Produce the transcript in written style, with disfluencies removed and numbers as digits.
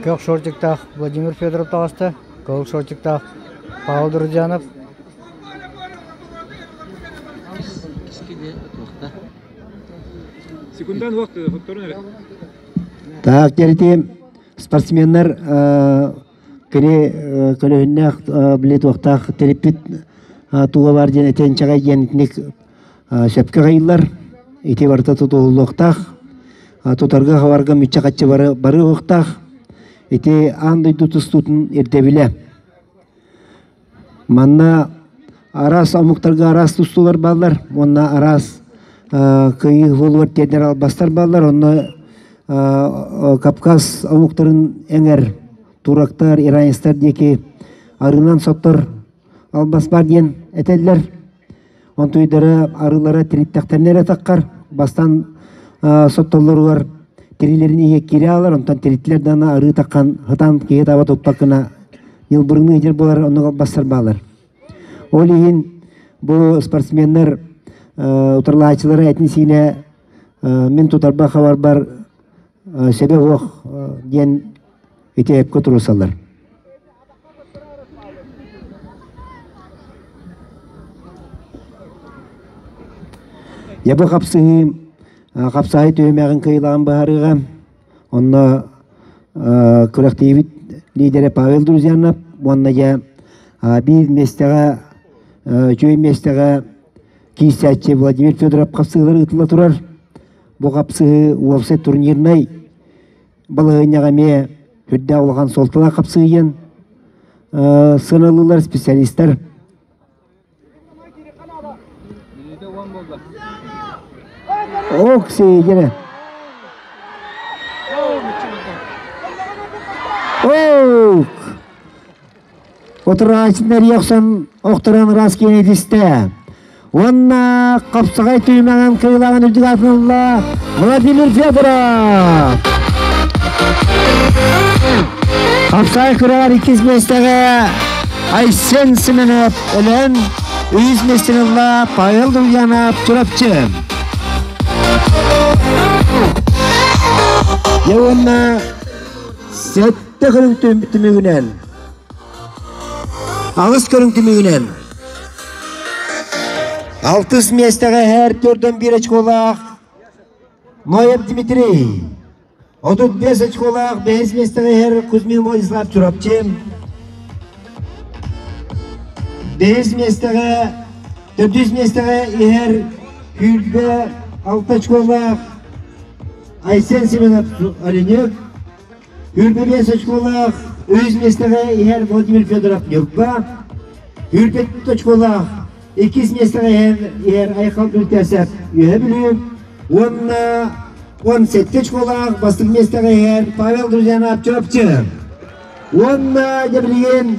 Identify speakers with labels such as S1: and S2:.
S1: Көх шортиктаах Владимир Федоров таҕыста, кыһыл шортиктаах Павел Друзьянов.
S2: Секундан уох хотторун эрэ.
S3: Так, дьэрити спортсменнар кини көлөһүннээх били туохтаах териппит туга бар диэн этэн чаҕай диэн итинник сөпкө хайыллар. Ити барыта тутуһуллуохтаах. Тутарга хабарга мүччэ-хаччы бары барыахтаах. Ити аан дойду тустуутун ирдэбилэ. Манна араас омуктарга араас тустуулар бааллар уонна араас кыайыы буолуор тиэрдэр албастар бааллар. Онно Кавказ омуктарын эҥэр турактар, иранецтар диэки арыынан соттор албас баар диэн этэллэр. Онтуйдара арыылара тириттэхтэринэ эрэ таххар, бастаан соттоллоругар тирилэрин иһэ киирэ аалар, онтон тириттилэр даҕаны арыы таххан сатаан киһи таба туппат гына ньылбырыҥныы сылдьар буолар, оннук албастар бааллар. Ол иһин бу спортсменнар утарылааччылара этин-сиинэ мин тутарбар хабарбар сөбө суох диэн ити эпкэ туруорсаллар. Ябы хапсыһыы хапсаһыы түһүмэҕин кыайылаан быһаарыыга онно күрэхтиибит лидерэ Павел Друзьянов уонна дьэ биир миэстэҕэ үчүгэй миэстэҕэ киирсээччи Владимир Федоров хапсыһыылар ыытылла турар. Бу хапсыһыы уопсай турнирнай балаһыанньаҕа эмиэ үрдээх улахан суолталаах хапсыһыйан сыаналыылар специалистар. Ок, сиигире. Ок! Отурааччылар охсон охторон ыраас киэни түстэ. Уонна хапсаҕай түһүмэҕин кыайыылааҕын үрдүк аатын ылла Владимир Федоров. Хапсаҕай күрэҕэр иккис миэстэҕэ Айсен Семенов Өлөөн, үһүс миэстэни ылла Павел Друзьянов Чурапчы. Дьэ уонна сэттэ көрүҥ түмүгүнэн Аҕыс көрүҥ түмүгүнэн алтыс миэстэҕэ эһээр төрдөн биир очколаах Ноев Дмитрий, 35 очколаах бэһис миэстэҕэ иһэр Кузьмин Владислав Чурапчы, бэһис миэстэҕэ, төрдүс миэстэҕэ иһэр Күлбэ алта очколаах Айсен Семенов Оленек, Үрбэ очколаах үһүс миэстэҕэ иһэр Владимир Федоров Ньурба, Үрбэт очколаах иккис миэстэҕэ иһэр Айхал Бүлтээсэп Үөһэ Бүлүү уонна 17 очколаах бастакы миэстэҕэ иһэр Павел Друзьянов Чурапчы. Уонна дьэ билигин